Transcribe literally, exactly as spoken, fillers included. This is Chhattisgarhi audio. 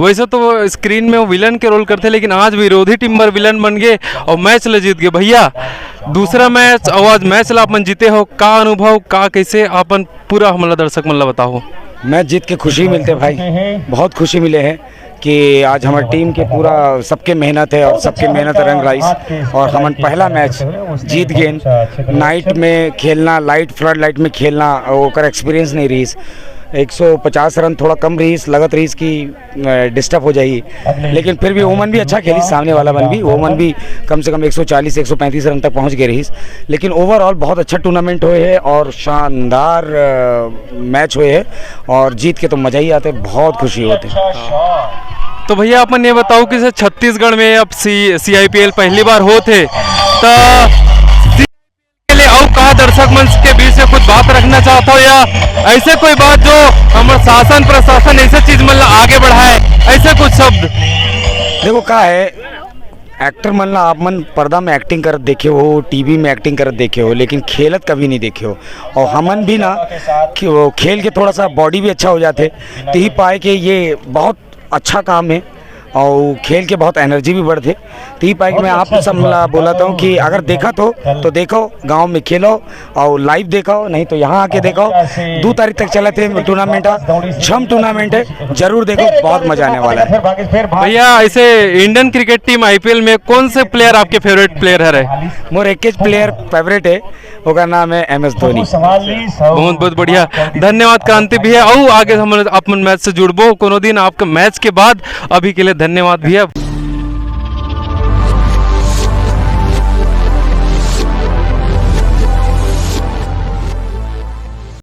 वैसे तो वो स्क्रीन में वो विलन के रोल करथे, लेकिन आज विरोधी टीम बर विलन बन गे और मैच ल जीत गे भैया। दूसरा मैच और आज मैच ला अपन जीते हो, का अनुभव, का कैसे अपन पूरा हमला दर्शक मन ला बताओ। मैच जीत के खुशी मिलते भाई, बहुत खुशी मिले है कि आज हमारी टीम के पूरा सबके मेहनत है और सबके मेहनत रंग लाइस और हमन पहला मैच जीत गेन। नाइट में खेलना, लाइट फ्लड लाइट में खेलना, ओकर एक्सपीरियंस नहीं रहीस। एक सौ पचास रन थोड़ा कम रहीस, लगत रहीस कि डिस्टर्ब हो जाही, लेकिन फिर भी ओमन भी अच्छा खेली, सामने वाला मन भी, ओमन भी कम से कम एक सौ चालीस एक सौ पैंतीस रन तक पहुंच गए रहीस। लेकिन ओवरऑल बहुत अच्छा टूर्नामेंट होए है और शानदार मैच होए है और जीत के तो मजा ही आते, बहुत खुशी होते। तो भैया अपन ये बताओ कि जैसे छत्तीसगढ़ में अब सी सी आई पी एल पहली बार होत हे, तो के लिए अउ का दर्शक मंच के बीच में कुछ बात रखना चाहता हो या ऐसे कोई बात जो हमर शासन प्रशासन ऐसे चीज मन ला आगे बढ़ाए, ऐसे कुछ शब्द। देखो का है, एक्टर मन ला आप मन पर्दा में एक्टिंग करत देखे हो, टीवी में एक्टिंग करत देखे हो, लेकिन खेलत कभी नहीं देखे हो। और हमन भी ना कि वो खेल के थोड़ा सा बॉडी भी अच्छा हो जाते, तो ही पाए कि ये बहुत अच्छा काम है और खेल के बहुत एनर्जी भी बढ़ते। तो ही पाए कि मैं आप सब ला बोलाता हूँ कि अगर देखा तो तो देखो, गांव में खेलो और लाइव देखो, नहीं तो यहाँ आके देखो। दो तारीख तक चलत है टूर्नामेंट, छम टूर्नामेंट है, जरूर देखो, बहुत मजा आने वाला है। भैया ऐसे Indian cricket team I P L में कौन से प्लेयर आपके फेवरेट प्लेयर है? मोर एक प्लेयर फेवरेट है, ओकर नाम है एम एस धोनी। बहुत बहुत बढ़िया, धन्यवाद क्रांति भैया। अउ आगे हम अपन मैच से जुड़बो कोनो दिन आपके मैच के बाद। अभी के लिए धन्यवाद भैया।